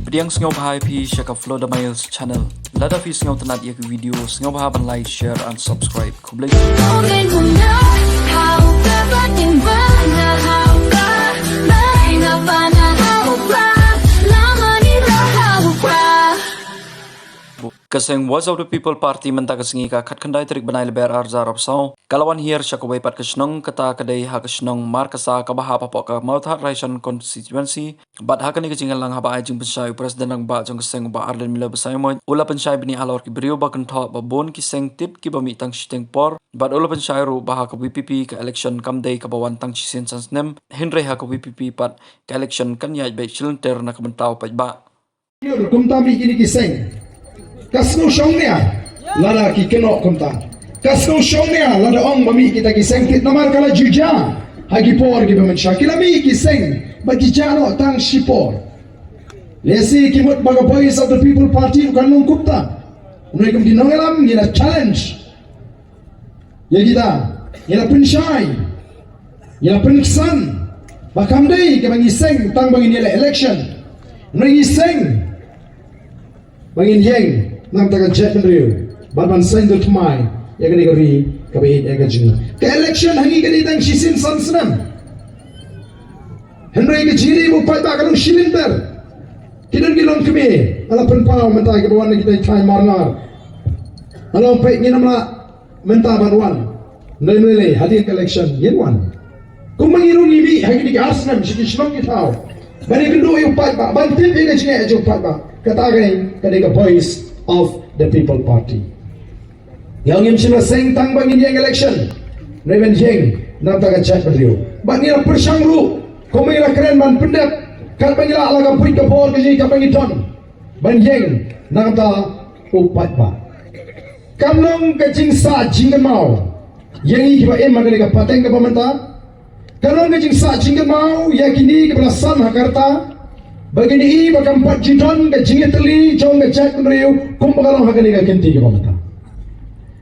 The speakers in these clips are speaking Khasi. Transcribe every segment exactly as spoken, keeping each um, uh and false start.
Pdiang sngewbha ïa phi sha ka Flow the Miles channel. Lada phi sngewtynnat ïa ka video, sngewbha ban like, share and subscribe. Khublei. Ka seng Voice of the People Party mynta ka sngi ka khatkhyndai tarik bnai Lber arhajar arphew saw ka la wan hiar sha kawei pat ka shnong, kata ka dei ha ka shnong Markasa kaba hap hapoh ka Mawthadraishan constituency. Bad ha kane ka jingïalang haba ai jingpynshai u President Rangbah jong ka seng u Bah Ardent Miller Basaiawmoit u la pynshai bniah halor ki briew ba kynthoh ba bun ki seng tit kiba mih tang shiteng por. Bad u la pynshai ruh ba ha ka V P P ka election kam dei kaba wan tang shisien san snem, hynrei ha ka V P P pat ka election kan ïaid beit shilynter na ka bynta u paidbah. Kumta mih kine ki seng. Ka sngew shongnia lada ki kynnoh kumta. Ka sngew shongnia lada ong ba mih kita ki seng tit namar ka la ju jia ha ki por kiba mynshuwa. Ki la mih ki seng ba ki jia noh tang shipor. Lehse ki mut ba ka Voice of the People Party u kan long kumta. Hynrei kum ki nongïalam ngi la challenge ïa kita, ngi la pynshai, ngi la pynksan ba kam dei kaba ngi seng tang ba ngin ïaleh election. Hynrei ngi seng ba ngin ïeng na ka bynta ka jaitbynriew bad ban seng don thymmai ïa kane ka ri kaba ïeit ïa ka jong ngi. Ka election ha ngi ka dei tang shisien san snem. Hynrei ka jingïaleh u paidbah ka long shilynter. Ki don ki longkmie, nga la pynpaw mynta kiba wan na kita ki thaiñ Marngar. Nga la ong peit ngin ym lah mynta ban wan. Hynrei lei lei hadien ka election ngin wan. Kumba ngi ruh ngi mih ha kine ki ar snem sha ki shnong ki thaw ban ïakynduh ïa u paidbah, ban tip ïa ka jingeh jong u paidbah. Kata ka dei, ka dei ka Voice of the People Party. Ïa ngim shym la seng tang ba ngin ïeng election. Hynrei ban ïeng na ka bynta ka jaitbynriew. Bad ngi la pyrshang ruh kumba ngi la kren ban pyndep katba ngi lah, la ka buit ka bor ka jong ngi katba ngi don ban ïeng na ka bynta u paidbah. Kam long ka jingsah jingkynmaw ïa ngi kiba im ha kane ka pateng kaba mynta. Ka long ka jingsah jingkynmaw ïa kine kiba la san ha ka rta ba kin ïohi ba kam pat ju don ka jingïatylli jong ka jaitbynriew kumba ka long ha kane ka kynti kaba mynta.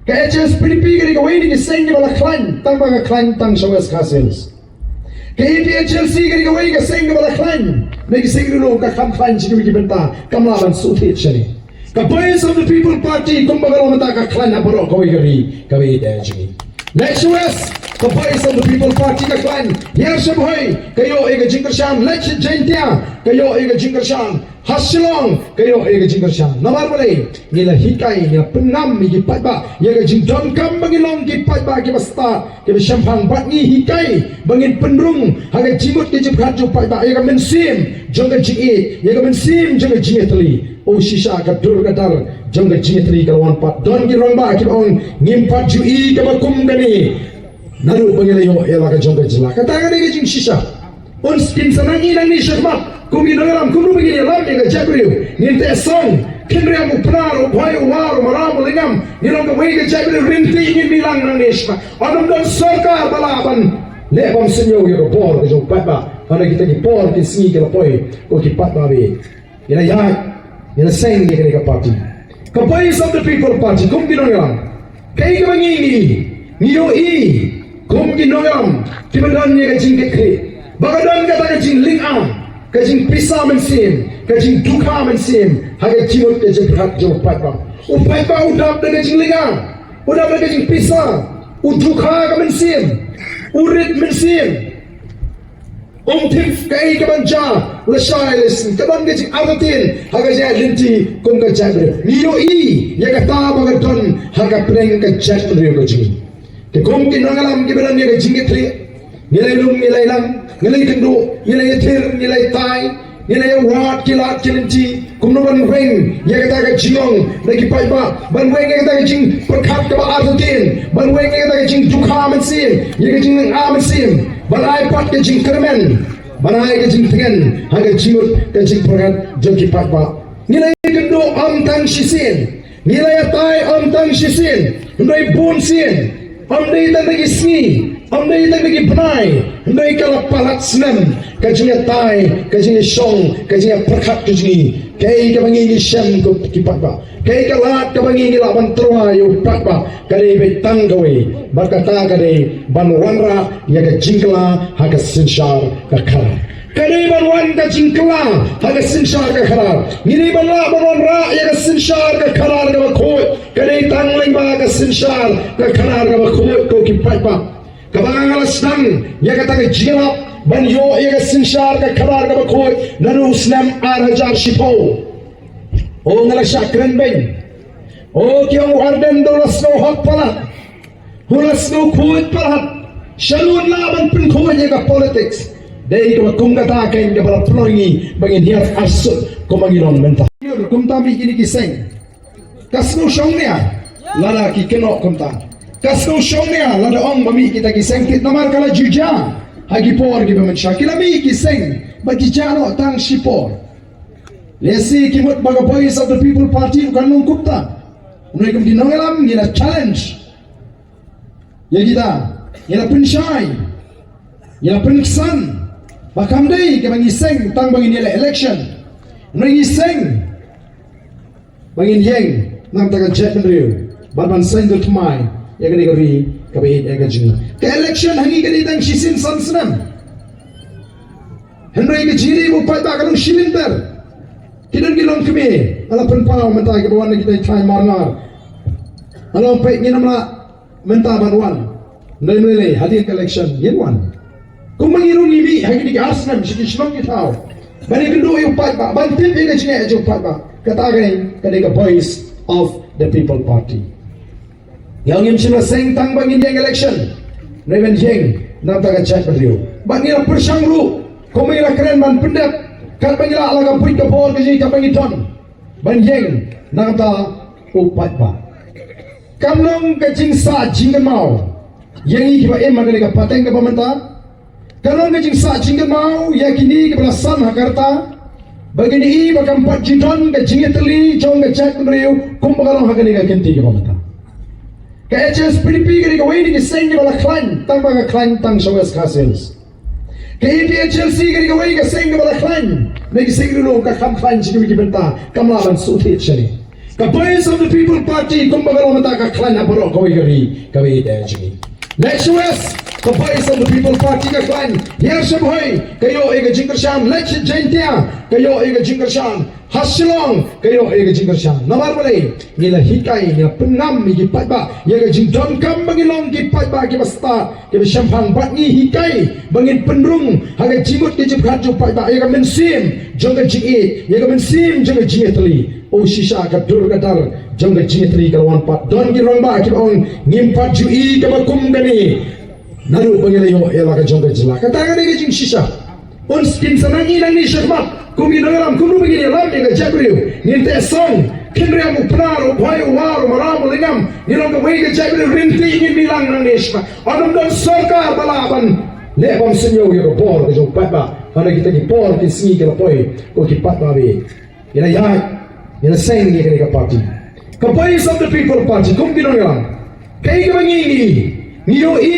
Ka H S P D P ka dei kawei na ki seng kiba la khlaiñ, tang ba ka khlaiñ tang sha West Khasi Hills. Ka A P H L C ka dei kawei ka seng kaba la khlaiñ, na ki seng ruh ka kham khlaiñ sha kiwei ki bynta, kam lah ban shu thied shane. Ka Voice of the People Party kumba ka long mynta ka khlaiñ ha baroh kawei ka ri kaba ïeit ïa jong ngi. Leit sha West, ka Voice of the People Party ka khlaiñ. Hiar sha Bhoi ka ïoh ïa ka jingkyrshan. Leit sha Jaintia ka ïoh ïa ka jingkyrshan. Ha Shillong ka ïoh ïa ka jingkyrshan. Namar balei? Ngi la hikai, ngi la pynngam ïa ki paidbah ïa ka jingdonkam ba ngi long ki paidbah kiba stad, kiba shemphang, bad ngi hikai ba ngin pynrung ha ka jingmut ka jingpyrkhat jong u paidbah ïa ka mynsiem jong ka jingïeit, ïa ka mynsiem jong ka jingïatylli. O shisha ka dur ka dar jong ka jingïatylli ka la wan pat. Don ki rangbah kiba ong ngim pat ju i kaba kum kane naduh ba ngi la ïoh ïa la ka jong ka jylla. Kata ka dei ka jingshisha. Un skim sa nang i nangne shakhmat kum ki nongïalam, kumno ba ngin ïalam ïa ka jaitbynriew. Ngin teh song, khynriam, u Pnar, u Bhoi, u War, u Maram, u Lyngngam. Ngi long kawei ka jaitbynriew, ryntih ngin mih lang nangne shakhmat. Ym don sorkar ba lah ban leh bym sngewthuh ïa ka bor ka jong u paidbah. Hynrei kita ki por ki sngi ki la poi, ko ki paidbah ba ïeit. Ngi la ïaid, ngi la seng ïa kane ka party. Ka Voice of the People Party, kum ki nongïalam. Kaei kaba ngi, ngi, ngi ïohi kum ki nongïalam kiba don ïa ka jingkitkhlieh ba ka don kata ka jinglynga, ka jingpisa mynsiem, ka jingdukha mynsiem ha ka jingmut ka jingpyrkhat jong u paidbah. U paidbah u dap da ka jinglynga, u dap da ka jingpisa, u dukha ka mynsiem, u rit mynsiem. Um tip kaei kaban jia lashai lashisien, ka don ka jingartatien ha ka jingïaid lynti kum ka jaitbynriew. Ngi ïohi ïa kata ba ka don ha ka pdeng ka jaitbynriew ka jong ngi. Te kum ki nongïalam kiba don ïa ka jingkitkhlieh, ngi la ïalum, ngi la ïalang, ngi la ïakynduh, ngi la ïathir, ngi la ïatai, ngi la ïawad ki lad ki lynti. Kumno ban weng ïa kata ka jingong na ki paidbah, ban weng ïa kata ka jingpyrkhat kaba artatien, ban weng ïa kata ka jingdukha mynsiem, ïa ka jinglynga mynsiem, ban ai pat ka jingkyrmen, ban ai ka jingtngen ha ka jingmut ka jingpyrkhat jong ki paidbah. Ngi la ïakynduh ym tang shisien, ngi la ïatai ym tang shisien, hynrei bun sien. Ym dei tang da ki sngi, ym dei tang da ki bnai, hynrei ka la palat snem ka jingïatai, ka jingïashong, ka jingïapyrkhat ka jong ngi. Kaei kaba ngi, ngi shem kum ki paidbah, kaei ka lad kaba ngi, ngi lah ban tyrwa ïa u paidbah, ka dei beit tang kawei, bad kata ka dei ban wanrah ïa ka jingkylla ha ka synshar ka khadar. Ka dei ban wan ka jingkylla ha ka synshar ka khadar. Ngi dei ban lah ban wanrah ïa ka synshar ka khadar kaba khuid. Ka dei tang lyngba ka synshar ka khadar kaba khuid, ko ki paidbah. Kaba nga la sdang ïa kata ka jingïalap ban ïoh ïa ka synshar ka khadar kaba khuid naduh u snem ar hajar shiphew. O, nga la shah kren beiñ. O, ki ong u Ardent u la sngewhok palat, u la sngewkhuid palat. Shalun lah ban pynkhuid ïa ka politics. Dei kaba kum kata kein kaba la pynlong ïa ngi ba ngin hiar arsut kumba ngi long mynta. Kumta mih kine ki seng. Ka sngewshong nia lada ki kynnoh kumta. Ka sngewshong nia lada ong ba mih kita ki seng, namar ka la ju jia ha ki por kiba mynshuwa. Ki la mih ki seng ba ki jia noh tang shipor. Lehse ki mut ba ka Voice of the People Party u kan long kumta. Hynrei kum ki nongïalam ngi la challenge ïa kita, ngi la pynshai, ngi la pynksan ba kam dei kaba ngi seng tang ba ngin ïaleh election. Hynrei ngi seng ba ngin ïeng na ka bynta ka jaitbynriew bad ban seng dur thymmai ïa kane ka ri kaba ïeit ïa ka jong ngi. Ka election ha ngi ka dei tang shisien san snem. Hynrei ka jingïadei bad u paidbah ka long shilynter. Ki don ki longkmie, nga la pynpaw mynta kiba wan na kita ki thaiñ Marngar. Nga la ong peit ngin ym lah mynta ban wan. Hynrei lei lei hadien ka election ngin wan. Kumba ngi ruh ngi mih ha kine ki ar snem sha ki shnong ki thaw ban ïakynduh ïa u paidbah, ban tip ïa ka jingeh jong u paidbah. Kata ka dei, ka dei ka Voice of the People Party. Ïa, ngim shym la seng tang ba ngin ïeng election, hynrei ban ïeng na ka bynta ka jaitbynriew. Bad ngi la pyrshang ruh, kumba ngi la kren, ban pyndep katba ngi lah, la ka buit ka bor ka jong ngi katba ngi don ban ïeng na ka bynta u paidbah. Kam long ka jingsah jingkynmaw ïa ngi kiba im ha kane ka pateng kaba mynta. Ka long ka jingsah jingkynmaw ïa kine kiba la san ha ka rta ba kin ïohi ba kam pat ju don ka jingïatylli jong ka jaitbynriew kumba ka long ha kane ka kynti kaba mynta. Ka H S P D P ka dei kawei na ki seng kiba la khlaiñ, tang ba ka khlaiñ tang sha West Khasi Hills. Ka A P H L C ka dei kawei ka seng kaba la khlaiñ, na ki seng ruh ka kham khlaiñ sha kiwei ki bynta, kam lah ban shu thied shane. Ka Voice of the People Party kumba ka long mynta ka khlaiñ ha baroh kawei ka ri kaba ïeit jong ngi. Leit sha West, ka Voice of the People Party ka khlaiñ. Hiar sha Bhoi ka ïoh ïa ka jingkyrshan. Leit sha Jaintia ka ïoh ïa ka jingkyrshan. Ha Shillong ka ïoh ïa ka jingkyrshan. Namar balei? Ngi la hikai, ngi la pynngam ïa ki paidbah ïa ka jingdonkam ba ngi long ki paidbah kiba stad, kiba shemphang, bad ngi hikai ba ngin pynrung ha ka jingmut ka jingpyrkhat jong u paidbah ïa ka mynsiem jong ka jingïeit, ïa ka mynsiem jong ka jingïatylli. O shisha, ka dur ka dar jong ka jingïatylli ka la wan pat. Don ki rangbah kiba ong ngim pat ju i kaba kum kane naduh ba ngi la ïoh ïa la ka jong ka jylla. Kata ka dei ka jingshisha. Un skin sa nang i nangne shakhmat kum ki nongïalam, kumno ba ngin ïalam ïa ka jaitbynriew. Ngin teh song, khynriam, u Pnar, u Bhoi, u War, u Maram, u Lyngngam. Ngi long kawei ka jaitbynriew ryntih, ngin mih lang nangne shakhmat. Ym don sorkar ba lah ban leh bym sngewthuh ïa ka bor ka jong u paidbah ha kita ki por ki sngi ki la poi, ko ki paidbah ba ïeit. Ngi la ïaid, ngi la seng ïa kane ka party, ka Voice of the People Party, kum ki nongïalam. Kaei kaba ngi, ngi, ngi ïohi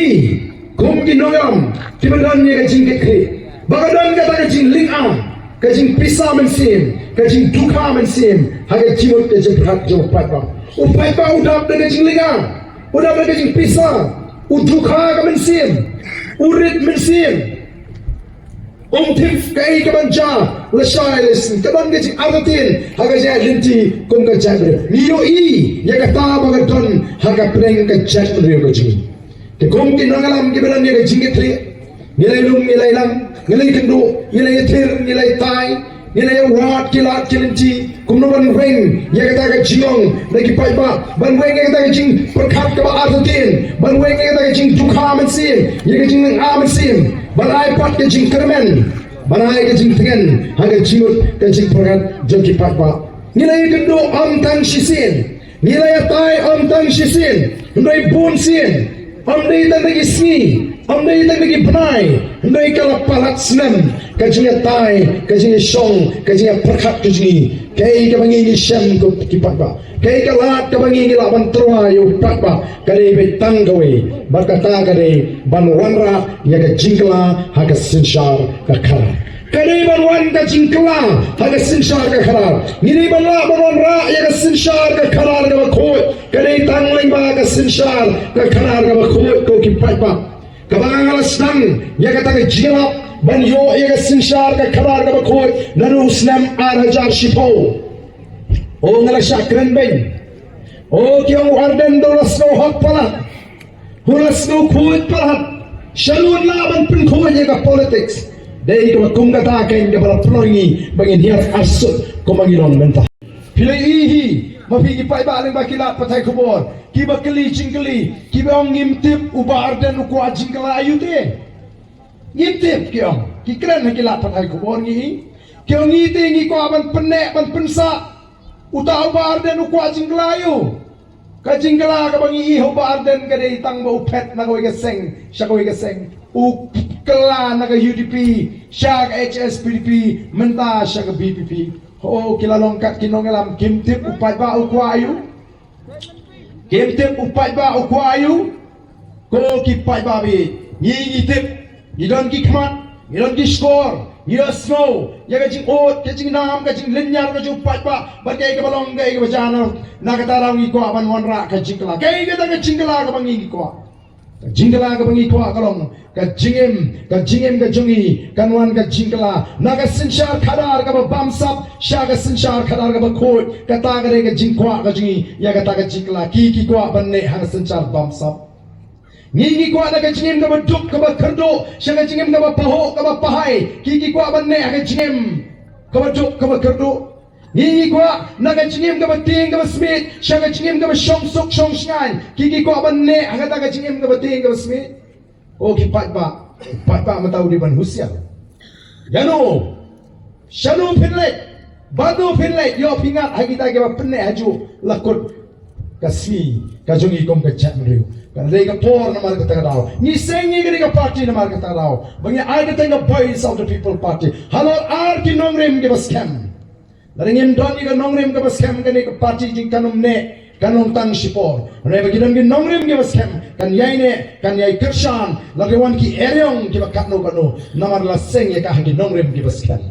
kum ki nongïalam kiba don ïa ka jingkitkhlieh, ba ka don kata ka jinglynga, ka jingpisa mynsiem, ka jingdukha mynsiem ha ka jingmut ka jingpyrkhat jong u paidbah. U paidbah u dap da ka jinglynga, u dap da ka jingpisa, u dukha ka mynsiem, u rit mynsiem. Um tip kaei kaban jia lashai lashisien, ka don ka jingartatien ha ka jingïaid lynti kum ka jaitbynriew. Ngi ïohi ïa kata ba ka don ha ka pdeng ka jaitbynriew ka jong ngi. Te kum ki nongïalam kiba don ïa ka jingkitkhlieh, ngi la ïalum, ngi la ïalang, ngi la ïakynduh, ngi la ïathir, ngi la ïatai, ngi la ïawad ki lad ki lynti. Kumno ban weng ïa kata ka jinglong na ki paidbah, ban weng ïa kata ka jingpyrkhat kaba artatien, ban weng ïa kata ka jingdukha mynsiem, ïa ka jinglynga mynsiem, ban ai pat ka jingkyrmen, ban ai ka jingtngen ha ka jingmut ka jingpyrkhat jong ki paidbah. Ngi la ïakynduh ym tang shisien, ngi la ïatai ym tang shisien, hynrei bun sien. Ym dei tang da ki sngi, ym dei tang da ki bnai, hynrei ka la palat snem ka jingïatai, ka jingïashong, ka jingïapyrkhat ka jong ngi. Kaei kaba ngi, ngi shem, ko ki paidbah, kaei ka lad kaba ngi, ngi lah ban tyrwa ïa u paidbah, ka dei beit tang kawei, bad kata ka dei ban wanrah ïa ka jingkylla ha ka synshar ka khadar. Ka dei ban wan ka jingkylla ha ka synshar ka khadar. Ngi dei ban lah ban wanrah ïa ka synshar ka khadar kaba khuid. Ka dei tang lyngba ka synshar ka khadar kaba khuid, ko ki paidbah. Kaba nga la sdang ïa kata ka jingïalap Ban ïoh ïa ka synshar ka khadar kaba khuid naduh u snem ar hajar shiphew. O nga la shah kren beiñ. O ki ong u Ardent u la sngewhok palat. U la sngewkhuid palat. Shalun la ban pynkhuid ïa ka politics. Dei kaba kum kata kein kaba la pynlong ngi ba ngin hiar arsut kumba ngi long mynta. Phi la i hi, ma phi ki paidbah lyngba ki lad pathai khubor, kiba kylli jingkylli, kiba ong ngim tip u Bah Ardent u kwah jingkylla aïu te. Ngim tip ki ong, ki kren ha ki lad pathai khubor ngi i. Ki ong ngi te ngi kwah ban pynneh, ban pynsah. Uta u Bah Ardent u kwah jingkylla aïu. Ka jingkylla kaba ngi i ha u Bah Ardent ka dei tang ba u phet na kawei ka seng sha kawei ka seng. U kylla na ka U D P sha ka H S P D P, mynta sha ka V P P. Ho, ki la long kat ki nongïalam, kim tip u paidbah u kwah aïu. Kim tip u paidbah u kwah aïu. Ko ki paidbah, ngi, ngi tip. Ngi don ki khmat, ngi don ki shkor, ngi ïohsngew ïa ka jingud, ka jingnam, ka jinglynñiar ka jong u paidbah bad kaei kaba long, kaei kaba jia. Na kata daw ngi kwah ban wanrah ka jingkylla. Kaei kata ka jingkylla kaba ngi, ngi kwah? Ka jingkylla kaba ngi kwah ka long ka jingim, ka jingim ka jong ngi kan wan ka jingkylla na ka synshar khadar kaba bamsap sha ka synshar khadar kaba khuid. Kata ka dei ka jingkwah ka jong ngi ïa kata ka jingkylla. Ki, ki kwah ban neh ha ka synshar bamsap. Ngi, ngi kwah na ka jingim kaba duk kaba kyrduh sha ka jingim kaba pahuh kaba pahai. Ki, ki kwah ban neh ha ka jingim kaba duk kaba kyrduh. Ngi, ngi kwah na ka jingim kaba tieng kaba smiej sha ka jingim kaba shongsuk shongshngaiñ. Ki, ki kwah ban neh ha kata ka jingim kaba tieng kaba smiej. O ki paidbah, paidbah mynta u dei ban husiar. Ïano, shano phin leit, bad no phin leit, ïoh phi ngat ha kita kiba pynneh hajuh la kut ka sngi ka jong ngi kum ka jaitbynriew. Ka dei ka por namar kata ka daw. Ngi seng ngi ka dei ka party namar kata ka daw ba ngi ai kata ka Voice of the People Party halor ar ki nongrim kiba skhem. Lada ngim don ïa ka nongrim kaba skhem, kane ka party jong ngi kan ym neh, kan ym tang shipor. Hynrei ba ki don ki nongrim kiba skhem, kan ïai neh, kan ïai kyrshan, lada wan ki eriong kiba katno katno, namar la seng ïa ka ha ki nongrim kiba skhem.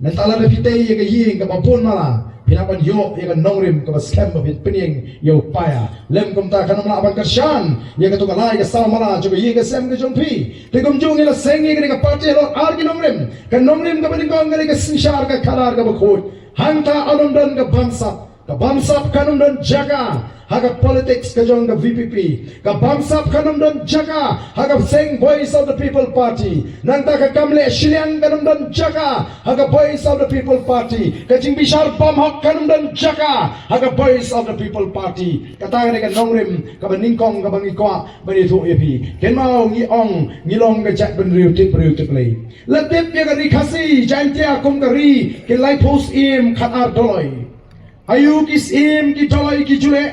Mynta lada phi tei ïa ka ïing kaba bun mala, phi nang ban ïoh ïa ka nongrim kaba skhem ba phin pynïeng ïa u paia. Lym kumta kan ym lah ban kyrshan ïa kato ka lai ka saw mala jong ka ïing ka sem ka jong phi. Te kumjuh ngi la seng ïa kane ka party halor ar ki nongrim. Ka nongrim kaba nyngkong ka dei ka synshar ka khadar kaba khuid. Hangta kan ym don ka bamsap. Ka bamsap kan ym don jaka ha ka politics ka jong ka V P P. Ka bamsap kan ym don jaka ha ka seng Voice of the People Party. Nangta ka kam leh shiliang kan ym don jaka ha ka Voice of the People Party. Ka jingbishar bymhok kan ym don jaka ha ka Voice of the People Party. Kata ka dei ka nongrim kaba nyngkong kaba ngi kwah ban ïathuh ïa phi. Kynmaw ngi ong ngi long ka jaitbynriew tip briew tip Blei. La tip ïa ka Ri Khasi Jaintia kum ka ri ki laiphew syiem khatar doloi. Aïu ki syiem ki doloi ki ju leh?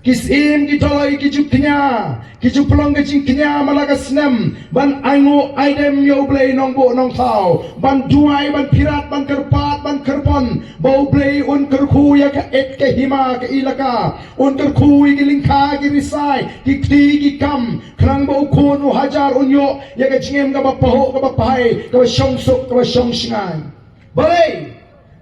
Ki syiem ki doloi ki ju kñia, ki ju pynlong ka jingkñia man la ka snem ban ainguh aidem ïa U Blei Nongbuh Nongthaw, ban duwai, ban phirat, ban kyrpad, ban kyrpon ba U Blei un kyrkhu ïa ka et ka hima ka ilaka, un kyrkhu ïa ki lyngkha ki risai, ki kti ki kam, khnang ba u khun u hajar un ïoh ïa ka jingim kaba pahuh kaba pahai, kaba shongsuk kaba shongshngaiñ. Balei?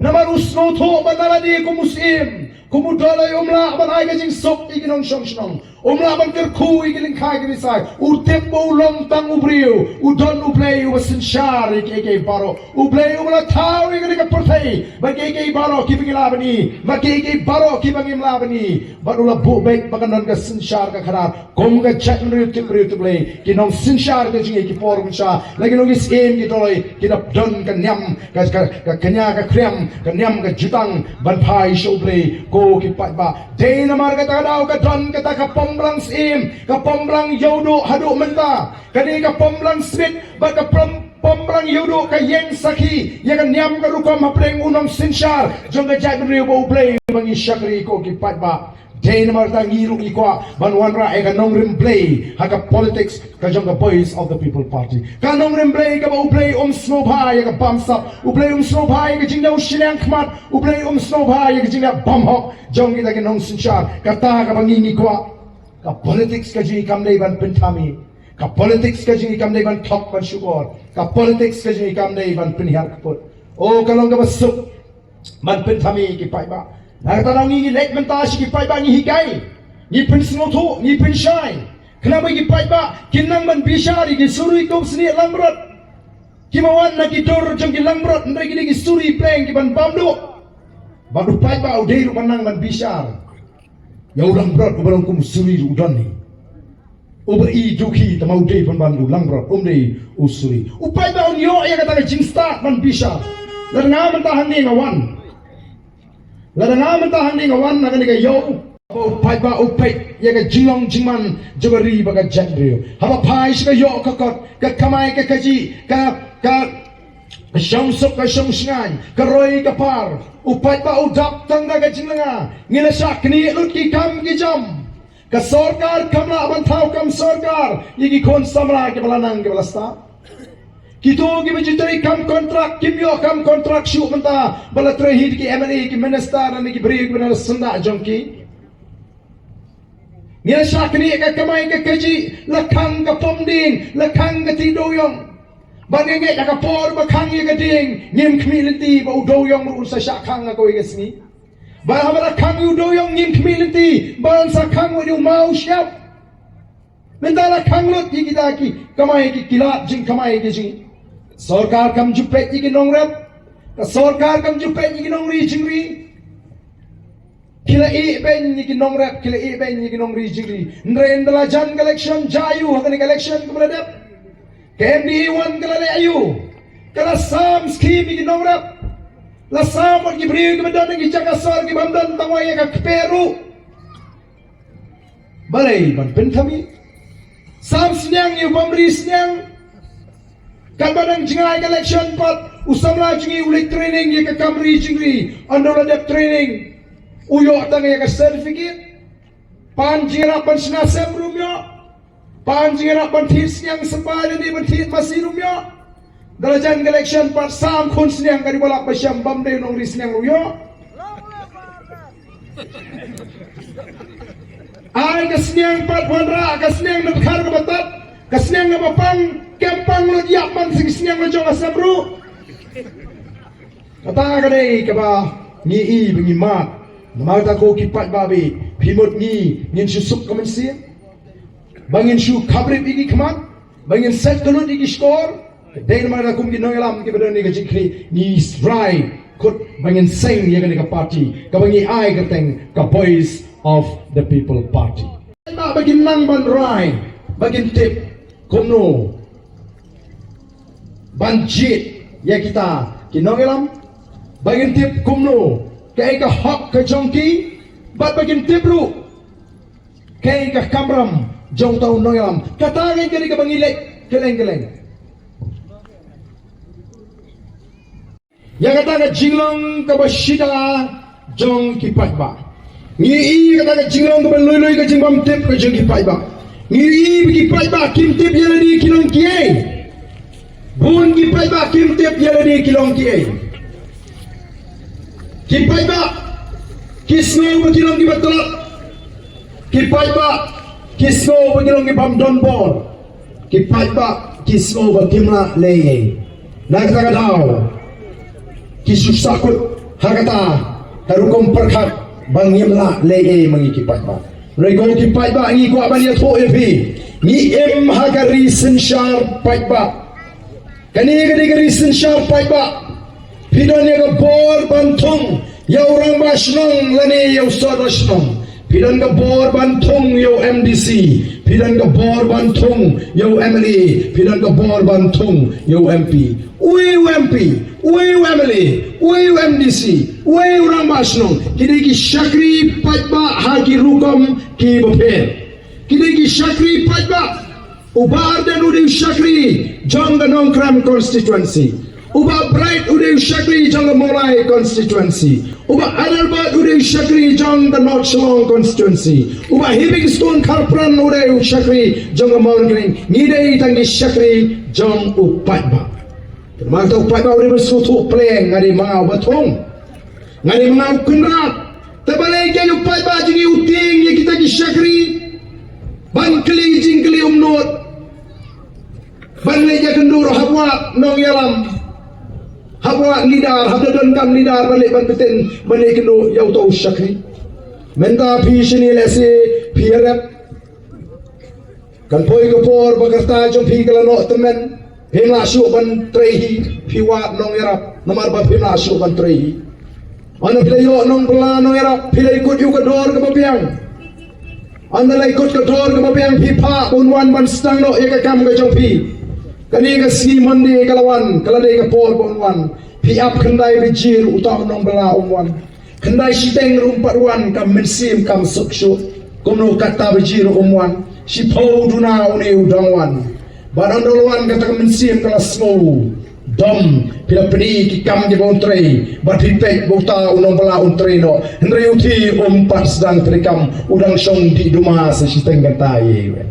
Namar u sngewthuh ba na lade kum u syiem, kum u doloi um lah ban ai ka jingsuk ïa ki nongshong shnong. Um lah ban kyrkhu ïa ki lyngkha ki risai. U tip ba u long tang u briew, u don U Blei uba synshar ïa kiei kiei baroh. U Blei uba la thaw ïa kane ka pyrthei bad kiei kiei baroh kiba ngi lah ban i bad kiei kiei baroh kiba ngim lah ban i. Bad u la buh beit ba kan don ka synshar ka khadar. Kum ka jaitbynriew tip briew tip Blei, ki nongsynshar ka jong ngi ki por mynshuwa, la ki long ki syiem ki doloi, ki dap don ka niam ka, ka, ka kñia ka khriam, ka niam ka jutang ban phai sha U Blei. Ko ki paidbah, dei namar kata ka daw ka don kata ka Pomblang Syiem, ka Pomblang Ïewduh haduh mynta. Kane ka Pomblang Smit bad ka Pom-, Pomblang Ïewduh ka ïeng sakhi ïa ka niam ka rukom hapdeng u nongsynshar jong ka jaitbynriew ba U Blei ba ngi shakri. Ko ki paidbah, dei namar kata ngi ruh ngi kwah ban wanrah ïa ka nongrim Blei ha ka politics ka jong ka Voice of the People Party. Ka nongrim Blei kaba U Blei um sngewbha ïa ka bamsap, U Blei um sngewbha ïa ka jingñiew shiliang khmat, U Blei um sngewbha ïa ka jingleh bymhok jong kita ki nongsynshar. Kata kaba ngi ngi kwah. Ka politics ka jong ngi kam dei ban pynthame. Ka politics ka jong ngi kam dei ban thok ban shukor. Ka politics ka jong ngi kam dei ban pynhiar kput. O, ka long kaba suk ban pynthame ki paidbah. Na kata daw ngi ngi leit mynta sha ki paidbah ngi hikai, ngi pynsngewthuh, ngi pynshai, khnang ba ki paidbah kin nang ban bishar ïa ki surui kum snieh langbrot. Ki ma wan na ki dur jong ki langbrot, hynrei ki dei ki suri pleng ki ban bam duh. Bad u paidbah u dei ruh ban nang ban bishar ïa u langbrot uba long kum u suri ruh u don hi. Uba i dukhi tang ma u dei ban ban u langbrot, um dei u suri. U paidbah un ïoh ïa kata ka jingstad ban bishar. Lada nga mynta hangne nga wan, lada nga mynta hangne nga wan na kane ka ïew, u paidbah u peit ïa ka jinglong jingman jong ka ri bad ka jaitbynriew. Haba phai sha ka ïoh ka kot, ka kamai ka kajih, ka, ka, ka shong suk ka shong shngaiñ, ka roi ka par, u paidbah u dap tang da ka jinglynga. Ngi la shah knieh lut ki kam ki jam. Ka sorkar kam lah ban thaw kam sorkar ïa ki khun samla kiba la nang kiba la stad. Kito kiba ju trei kam kontrak kim ïoh kam kontrak shuh mynta ba la trei hi da ki M L A, ki minister ne ki briew kiba na syndah jong ki. Ngi la shah knieh ka kamai ka kajih, la khang ka pom dieng, la khang ka ti dewïong. Ba ngi ngeit ha ka por ba khang ïa ka dieng, ngim khmih lynti ba u dewïong ruh un sa shah khang ha kawei ka sngi. Ba haba la khang ïa u dewïong ngim khmih lynti ba un sa khang wat ïa u maw shyiap. Mynta la khang lut ïa kita ki kamai ki, ki lad jingkamai ki jing. Sorkar kam ju peit ïa ki nongrep. Ka sorkar kam ju peit ïa ki nongri jingri. Ki la ïeh beiñ ïa ki nongrep, ki la ïeh beiñ ïa ki nongri jingri. Hynrei ynda la jan ka election, jia aiu ha kane ka election kaba la dep? Ka M D A one ka la leh aiu? Ka la sam skim ïa ki nongrep. La sam wat ki briew kiba don ha ki jaka sor kibym don tang wei ïa ka kper ruh. Balei ban pynthame? Sam sniang ïa u bym ri sniang. Katba dang jngai ka election pat, u samla jong ngi u leit training ïa ka kam ri jingri. Ynda u la dep training, u ïoh tang ïa ka certificate. Pan jingïarap ban shna sem ruh um ïoh. Pan jingïarap ban thied sniang symbai lane ban thied masi ruh um ïoh. Ynda la jan ka election pat, sam khun sniang ka dei ba lap ba shem, bym dei u nongri sniang ruh u ïoh. Ai ka sniang pat wanrah, ka sniang na dkhar kaba tad, ka sniang kaba pang, kem pang lut ïap man sa ki sniang la jong ka sem ruh. Kata ka dei kaba ngi i ba ngi mad. Namar kata ko ki paidbah, phi mut ngi ngin shu suk ka mynsiem, ba ngin shu khaprip ïa ki khmat, ba ngin set ka lut ïa ki shkor. Dei namar kata kum ki nongïalam kiba don ïa ka jingkhih, ngi rai kut ba ngin seng ïa kane ka party kaba ngi ai kyrteng ka Voice of the People Party. Ba kin nang ban rai, ba kin tip kumno ban jied ïa kita ki nongïalam, ba kin tip kumno kaei ka hok ka jong ki, bad ba kin tip ruh kaei ka kamram jong uta u nongïalam. Kata ka dei kaba ngi leit kylleng kylleng. Ïa kata ka jinglong kaba shida jong ki paidbah. Ngi i kata ka jinglong kaba lui lui, ka jingbymtip ka jong ki paidbah. Ngi i ba ki paidbah kim tip ïa lade ki long kiei. Bun ki paidbah kim tip ïa lade ki long kiei. Ki paidbah ki sngew ba ki long kiba tlot. Ki paidbah ki sngew ba ki long kibym don bor. Ki paidbah ki sngew ba kim lah leh ei ei. Na kata ka daw ki shu sahkut ha kata ka rukom pyrkhat ba ngim lah leh ei ei ma ngi ki paidbah. Hynrei ko ki paidbah, ngi kwah ban ïathuh ïa phi, ngi im ha ka ri synshar paidbah. Kane ka dei ka ri synshar paidbah. Phi don ïa ka bor ban thung ïa u rangbah shnong lane ïa u sordar shnong. Phi don ka bor ban thung ïa u M D C. Phi don ka bor ban thung ïa u M L A. Phi don ka bor ban thung ïa u M P. Uei u M P, uei u M L A, uei u M D C, uei u rangbah shnong? Ki dei ki shakri paidbah ha ki rukom kiba pher. Ki dei ki shakri paidbah. U Bah Ardent u dei u shakri jong ka Nongkrem constituency. U Bah Bright u dei u shakri jong ka Mawlai constituency. U Bah Adelbert u dei u shakri jong ka North Shillong constituency. U Bah Heavingstone Kharpran u dei u shakri jong ka Mawryngkneng. Ngi dei tang ki shakri jong u paidbah. Te namar kata u paidbah u dei ban sngewthuh pleng, nga dei ma nga uba thung. Nga dei ma nga u kynrad. Te balei keiñ u paidbah jong ngi u tieng ïa kita ki shakri ban kylli jingkylli umnud, ban leit ïakynduh hap wad nongïalam, hap wad leader, hap da donkam leader ban leit ban btin, ban leit kynduh ïa uto u shakri? Mynta phi shane lehse phi ïarep. Kan poi ka por ba ka rta jong phi ka la noh tymmen. Phim lah shuh ban trei hi, phi wad Nongïarap, namar ba phim lah shuh ban trei hi. Ynda phi la ïoh Nongbylla Nongïarap, phi la ïakut ïa u ka dor kaba biang. Ynda la ïakut ka dor kaba biang, phi phah ba un wan ban sdang noh ïa ka kam ka jong phi. Kane ka sngi Monday ka la wan, ka la dei ka por ba un wan. Phi ap khyndai baje ruh uta u Nongbylla um wan. Khyndai shiteng ruh um pat wan, ka mynsiem kam suk shuh. Kumno kata baje ruh um wan. Shiphew duna une u dang wan. Bad ynda la wan kata ka mynsiem ka la sngew. Dom, phi la pyni ki kam kiba un trei. Bad phi peit ba uta u Nongbylla un trei noh. Hynrei u Thi um pat sdang treikam, u dang shong dih duma sa shiteng kata ïa iwei.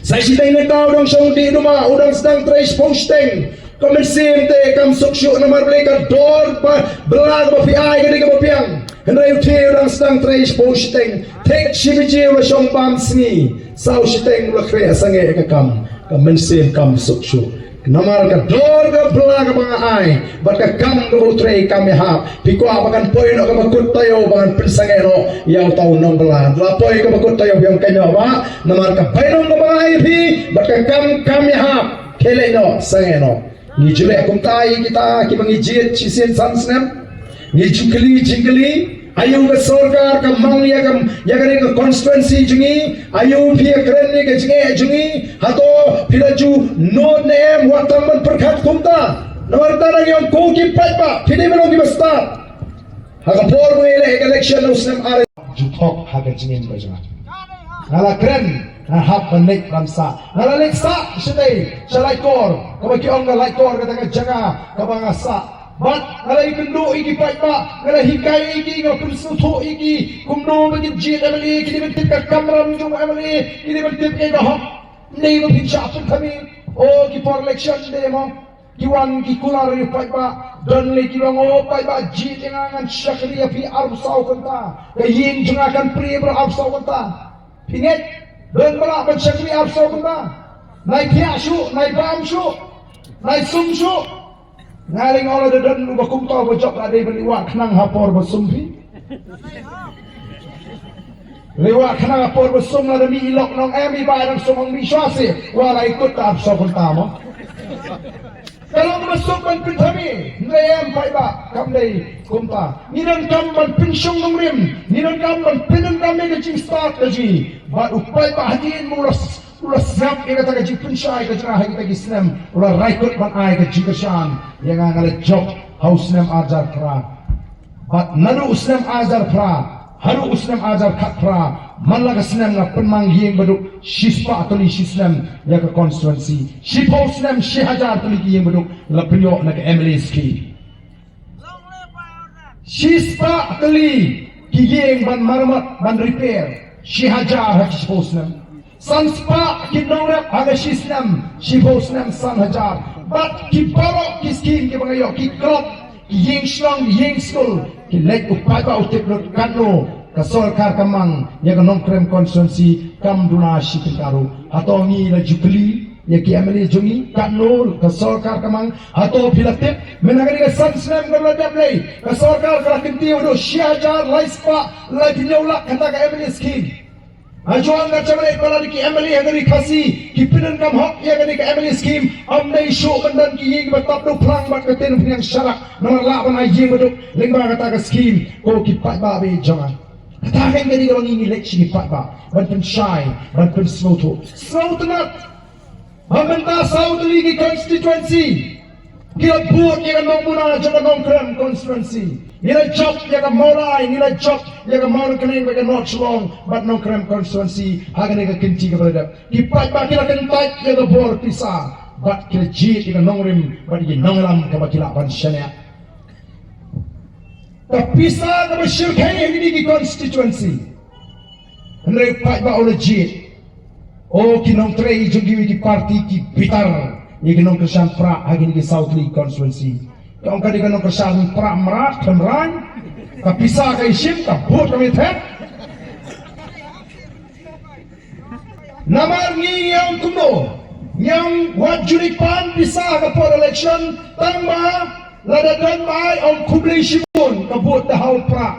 Sa shiteng kata u dang shong dih duma, u dang sdang trei shiphew shiteng. Ka mynsiem te kam suk shuh namar balei ka dor ba bylla kaba phi ai ka dei kaba biang. Hynrei u Thi u dang sdang trei shiphew shiteng. Thik shi baje u la shong bam sngi. Saw shiteng u la khreh sangeh ka kam. Ka mynsiem kam suk shuh. Namar ka dor ka bylla kaba nga ai bad ka kam kaba u trei kam ïahap. Phi kwah ba kan poi noh kaba kut taïew ba kan pynsangeh noh ïa uta u Nongbylla. La poi kaba kut taïew phi ong kynnoh ba. Namar ka bainong kaba nga ai phi bad ka kam kam ïahap. Khie leit noh, sangeh noh. Ngi ju leh kumta ïa kita kiba ngi jied shisien san snem. Ngi ju kylli jingkylli. Aïu ka sorkar ka mang ïa ka, ïa kane ka constituency jong ngi. Aïu phi ïakren ïa ka jingeh jong ngi. Hato phi la ju nud ne em, wat tang ban pyrkhat kumta. Namar kata ngi ong ko ki paidbah, phi dei ban long kiba stad. Ha ka por ba ngi leh ïa ka election u snem ar. Ju thok ha ka jingim ka jong nga. Nga la kren, nga hap ban leit ban sah. Nga la leit sah shatei, sha Laitkor. Kaba ki ong ka Laitkor kata ka jaka kaba nga sah. Bad nga la ïakynduh ïa ki paidbah, nga la hikai ïa ki, nga pynsngewthuh ïa ki. Kumno ba kin jied M L A, kine ban tip ka kamram jong M L A, kine ban tip ïa ka hok. Ym dei ba phin shah pynthame. O ki por election de mo. Ki wan ki kular ïa u paidbah. Don lei ki ong, o paidbah, jied ïa nga, ngan shakri ïa phi arphew saw kynta. Ka ïing jong nga kan prie baroh arphew saw kynta. Phi ngeit, don ba lah ban shakri arphew saw kynta? Nai thiah shuh, nai bam shuh, nai sum shuh. Nga lei nga ong lada don uba kumta uba jop la dei ban leit wad khnang ha por ba sum phi. Leit wad khnang ha por ba sum, lada mih i lok nong em, i Bai Nongshong ong mih shuwa seh, wat la ïakut da arphew saw kynta mo. Ka long kaba suk ban pynthame, hynrei em paidbah, kam dei kumta. Ngi donkam ban pynshong nongrim, ngi donkam ban pyndonkam ïa ka jingstad ka jong ngi. Bad u paidbah hadien ba u la, u la sngap ïa kata ka jingpynshai ka jong nga ha kita ki snem, u la rai kut ban ai ka jingkyrshan ïa nga. Nga la jop ha u snem ar hajar phra. Bad naduh u snem ar hajar phra haduh u snem ar hajar khatphra, man la ka snem nga pynmang ïing baduk shispah tylli shi snem ïa ka constituency. Shiphew snem shi hajar tylli ki ïing baduk la pynïoh na ka M L A scheme. Shispah tylli ki ïing ban maramot, ban repair, shi hajar ha ki shiphew snem. San spah ki nongrep ha ka shi snem, shiphew snem san hajar. Bad ki baroh ki scheme kiba nga ïoh, ki club, ki ïing shnong, ïing skul, ki leit, u paidbah u tip lut katno ka sorkar ka mang ïa ka Nongkrem constituency, kam duna shi tyngka ruh. Hato ngi la ju kylli ïa ki M L A jong ngi katno ka sorkar ka mang? Hato phi la tip mynta kane ka san snem kaba la dep lei, ka sorkar ka la kyntiew haduh shi hajar lai spah laiphew lak kata ka M L A scheme. Hajrong ka jingmut ba la dei ki M L A ha ka Ri Khasi ki pyndonkam hok ïa kane ka M L A scheme. Ym dei shuh ban don ki ïing ba tap da u phlang bad ka ktien u phniang sharak, namar lah ban ai ïing baduk lyngba kata ka scheme, ko ki paidbah ba ïeit jong nga. Kata ka dei kaba ngi ngi leit sha ki paidbah ban pynshai, ban pynsngewthuh. Sngewtynnat. Ba mynta saw tylli ki constituency ki la bud ïa ka nongmuna jong ka Nongkrem constituency. Ngi la jop ïa ka Mawlai, ngi la jop ïa ka Mawryngkneng bad ka North Shillong bad Nongkrem constituency ha kane ka kynti kaba la dep. Ki paidbah ki la kyntait ïa ka bor pisa bad ki la jied ïa ka nongrim bad ïa ki nongïalam kaba ki lah ban shaniah. Ka pisa kaba shyrkhei ha kine ki constituency. Hynrei paidbah u la jied. O ki nongtrei jong kiwei ki party ki bitar ïa ki nongkyrshan prah ha kine ki saw tylli ki constituency. Ka ong ka dei ka nongkyrshan prah mrad khlem rang. Ka pisa ka ishim, ka vote ka mih thep. Namar ngi ngi ong kumno? Ngi ong wat ju leit pan pisa ha ka por election, tang ba lada don ba ai ong khublei shibun, ka vote da ha u prah.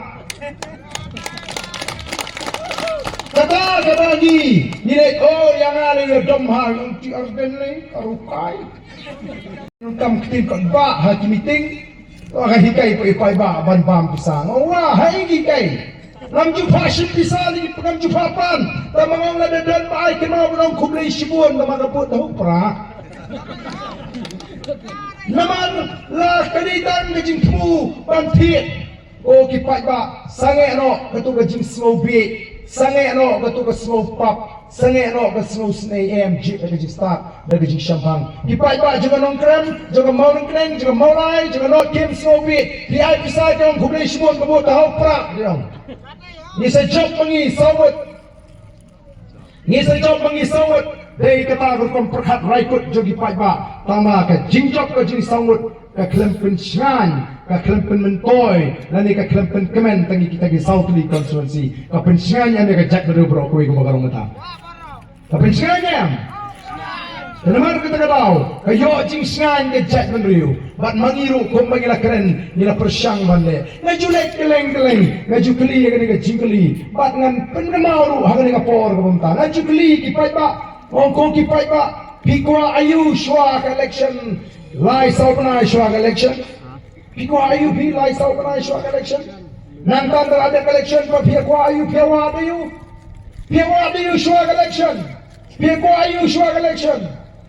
Ka Kata kaba ngi, ngi leh, oh, ïa nga leh, ïa dom ha, ïa ti arben leh, ka rukai. Kam ktien ka ba ha ki meeting. Wa ka hikai pa i paidbah ban bam pisa. Nga ong, wa, ha i hikai. Ngam ju pha shim pisa lagi, ngam ju pha pan. Tang ma nga ong lada don ba ai kynmaw ban ong khublei shibun, tang ma ka bud ha u pra. Namar la ka dei tang ka jingthmu ban thied. O ki paidbah, sangeh noh katu ka jingsngewbha. Sangeh noh katu ka sngewpap. Sangeh noh ka sngewsynei, em, jied da ka jingstad, da ka jingshemphang. Ki paidbah jong ka Nongkrem, jong ka Mawryngkneng, jong ka Mawlai, jong ka North Camp sngewbha. Phi ai pisa ki ong khublei shibun, ka bud ha u pra, ki ong. Ngi sa jop ma ngi saw ngut. Ngi sa jop ma ngi saw ngut. Dei kata ka rukom pyrkhat raikut jong ki paidbah. Tang ma ka jingjop ka jingsaw ngut ka khlem pynshngaiñ, ka khlem pynmyntoi, lane ka khlem pynkmen tang ïa kita ki saw tylli constituency. Ka pynshngaiñ ïa ka jaitbynriew baroh kawei kumba ka long mynta. Ka pynshngaiñ ïa. Te namar kata ka daw ka ïoh jingshngaiñ ka jaitbynriew. Bad ma ngi ruh kumba ngi la kren, ngi la pyrshang ban leh. Nga ju leit kylleng kylleng, nga ju kylli ïa kane ka jingkylli. Bad ngan pynkynmaw ruh ha kane ka por kaba mynta. Nga ju kylli ki paidbah, ong ko ki paidbah, phi kwah aiu shuwa ka election? Lai saw bnai shuwa ka election. Phi kwah aiu phi lai saw bnai shuwa ka election? Nangta da la dep election ba phi kwah aiu, phi wad aiu? Phi wad aiu shuwa ka election? Phi kwah aiu shuwa ka election?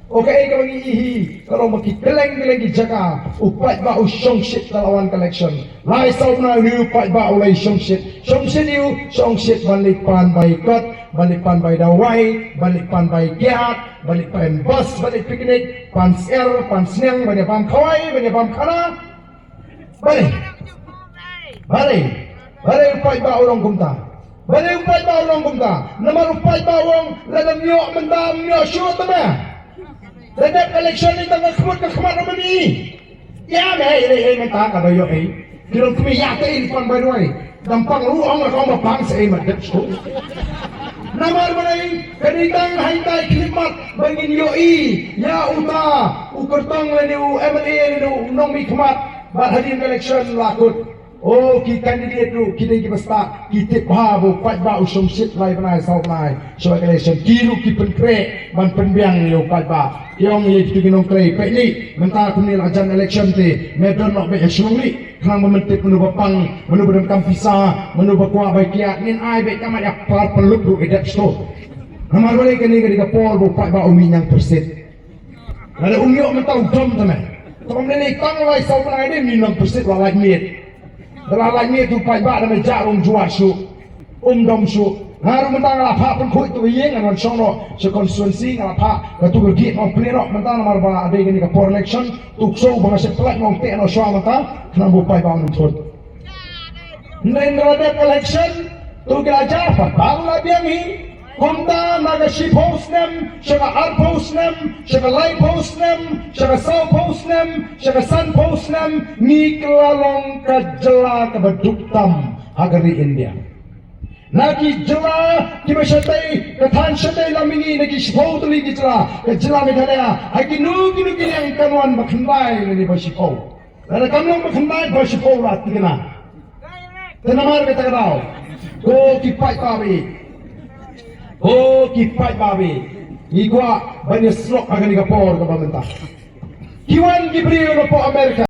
O kaei kaba ngi ïohi, ka long ba ki kylleng kylleng ki jaka u paidbah u shongshit da la wan ka election. Lai saw bnai u paidbah u la ïa shongshit. Shongshit aiu? Shongshit ban leit pan bai kot, ban leit pan bai dawai, ban leit pan bai kiad, ban leit pan bus, ban leit picnic, pan syiar, pan sniang, ban ïa bam khawai, ban ïa bam khana. Balei? Balei? Balei u paidbah u long kumta? Balei u paidbah u long kumta? Namar u paidbah u ong lada ym ïoh mynta ym ïoh shuh te me. Lada dep election ni tang ka khmut ka khmat ruh ym ïohi. Ïa me ei ei ei mynta ka ba ïoh ei. Ki long kmie ïa te ei pan bai duwai. Dang pang ruh ong la ka ong ba pang sa ei ma dep shuh. Namar balei? Ka dei tang hangtai khyllipmat ba ngin ïohi ïa uta u kyrtong lane u M L A lane u nongmihkhmat. Bad hadien ka election la kut. O ki candidate ruh ki dei kiba stad, ki tip bha ba u paidbah u shongshit lai bnai saw bnai shuwa ka election. Ki ruh ki pynkhreh ban pynbiang ïa u paidbah. Ki ong ïa kitu ki nongtrei, peit ni, mynta kumne la jan election te, me don noh beit ha shnong ni, khnang ba men tip mano ba pang, mano ba donkam pisa, mano ba kwah bai kiad, ngin ai beit, kam ai ïa par pynlut ruh i dep shuh. Namar balei? Kane ka dei ka por ba u paidbah u mih ñiangpyrsit. Lada um ïoh mynta u dom te me. Te ym lei lei tang lai saw bnai de, ym ñiangpyrsit, la lait miet. Da la lait miet u paidbah da me jah ruh um ju wad shuh. Um dom shuh. Nga ruh mynta nga la phah pynkhuid tu ka ïing, ngan wan shong noh sha constituency, nga la phah katu ka gate, nga ong plie noh mynta namar ba dei kane ka por election. Tu ksew ba nga shait pyllait, nga ong teh noh shuwa mynta khnang ba u paidbah un thut. Hynrei ynda la dep election, to ki la jia pat ba la biang hi. Kumta na ka shiphew snem sha ka arphew snem sha ka laiphew snem sha ka sawphew snem sha ka sanphew snem, ngi ka la long ka jylla kaba duk tam ha ka ri India. Na ki jylla kiba shatei, ka thaiñ shatei la mihngi, na ki shiphew tylli ki jylla, ka jylla Meghalaya ha kino kino ki liang kan wan ba khyndai lane ba shiphew. Lada kam long ba khyndai ba shiphew la thikna. Te namar kata ka daw, ko ki paidbah, ko ki paidbah, ngi kwah ban ïa snoh ha kane ka por kaba mynta. Ki wan ki briew napoh America.